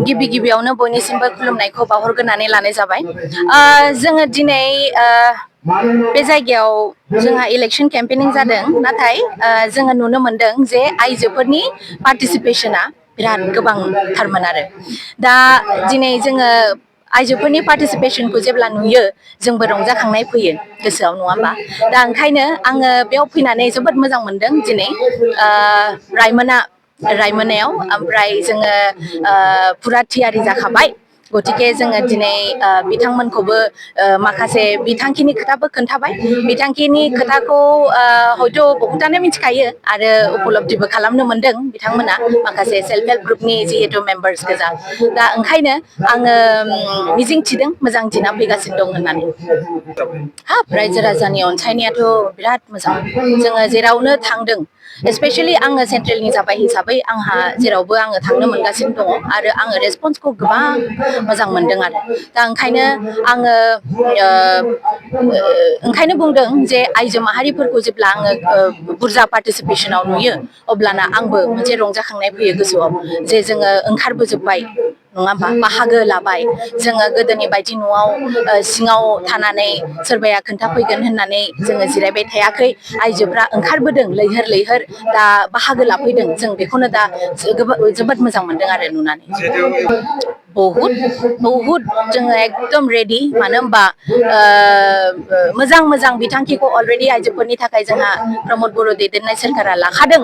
गिबि गिबियावनो बयनिसिमबो खुलुमनायखौ बावहरग्रोनानै लानाय जाबाय। जोङो दिनै बे जायगायाव जोंहा इलेक्शन केम्पेनिं जादों, नाथाय जोङो नुनो मोनदों जे आइजोफोरनि पार्टिसिपेशना बिराद गोबांथारमोन आरो दा दिनै जोङो आइजोफोरनि पार्टिसिपेशनखौ जेब्ला नुयो जोंबो रंजाखांनाय फैयो गोसोआव, नङा होमबा? दा ओंखायनो आङो बेयाव फैनानै जोबोद मोजां मोनदों दिनै रायमोनायाव। ओमफ्राय जोङो फुरा थियारि जाखाबाय, गतिके जोङो दिनै बिथांमोनखौबो माखासे बिथांखिनि खोथाबो खोन्थाबाय। बिथांखिनि खोथाखौ हयथ' बहुतानो मिथिखायो आरो उपलब्धिबो खालामनो मोनदों बिथांमोना, माखासे सेल्फ हेल्प ग्रुपनि जिहेतु मेम्बार्स गोजा। दा ओंखायनो आङो मिजिं थिदों मोजां दिना फैगासिनो दं होननानै। हाब, रायजो राजानि अनसायनायाथ' बिराद मोजां। जोङो जेरावनो थांदों, स्पेसियेलि आङो सेन्ट्रेलनि जाबाय हिसाबै आंहा जेरावबो आङो थांनो मोनगासिनो दङ आरो आङो रेसपन्सखौ गोबां मोजां मोनदों आरो दा ओंखायनो बुंदों जे आइजो माहारिफोरखौ जेब्ला आङो बुरजा पार्टिसिपेशनाव नुयो अब्लाना आंबो मोनसे रंजाखांनाय फैयो गोसोआव जे जोङो ओंखारबोजोब्बाय, नङा होमबा? बाहागो लाबाय। जोङो गोदोनि बायदि न'आव सिङाव थानानै सोरबाया खोन्थाफैगोन होननानै जोङो जिरायबाय थायाखै। आइजोफ्रा ओंखारबोदों लैहोर लैहोर, दा बाहागो लाफैदों। जों बेखौनो दा जोबोद मोजां मोनदों आरो नुनानै। बहुद जोङो एकदम रेडि, मानो होनबा मोजां मोजां बिथांखिखौ अलरेडि आइजोफोरनि थाखाय जोंहा प्रमद बर' दैदेननाय सोरखारा लाखादों,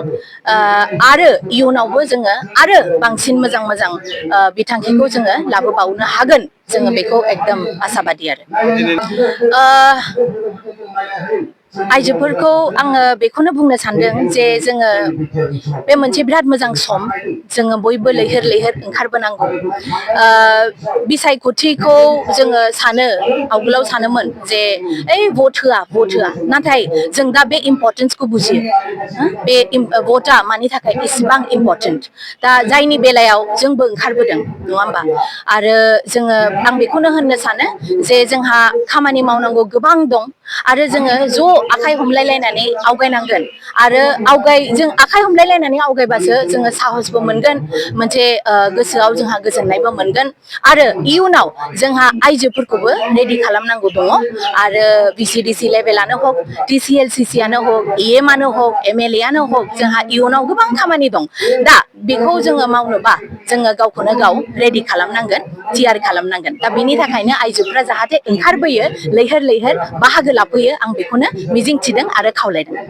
आरो इयुनावबो जोङो आरो बांसिन मोजां मोजां बिथांखिखौ जोङो लाबोबावनो हागोन, जोङो बेखौ एकदम आसाबादि आरो आइजोफोरखौ आङो बेखौनो बुंनो सानदों जे जोङो बे मोनसे बिराद मोजां सम, जोङो बयबो लैहोर लैहोर ओंखारबोनांगौ। बिसायख'थिखौ जोङो आवगोलाव सानोमोन जे भट होआ, नाथाय जों दा बे इम्परटेन्सखौ बुजियो। बे भटआ मानि थाखाय इसेबां इम्परटेन्ट, दा जायनि बेलायाव जोंबो ओंखारबोदों, नङा होमबा? आरो आं बेखौनो होननो सानो जे जोंहा खामानि मावनांगौ गोबां दं आरो जोङो ज' आखाइ हमलायलायनानै आवगायनांगोन। आरो जों आखाइ हमलायलायनानै आवगायबासो जोङो साहसबो मोनगोन, मोनसे गोसोआव जोंहा गोजोननायबो मोनगोन। आरो इयुनाव जोंहा आइजोफोरखौबो रेडि खालामनांगौ दङ। आरो VCDC लेभेलानो हक, TCLCCआनो हक, EMआनो हक, MLA आनो हक, जोंहा इयुनाव गोबां खामानि दं। दा बेखौ जोङो मावनोबा जोङो गावखौनो गाव रेडि खालामनांगोन, थियारि खालामनांगोन। दा बेनि थाखायनो आइजोफोरा जाहाथे ओंखारबोयो, लैहोर लैहोर बाहागो लाफैयो, आं बेखौनो मिजिंथिदों आरो खावलायदों।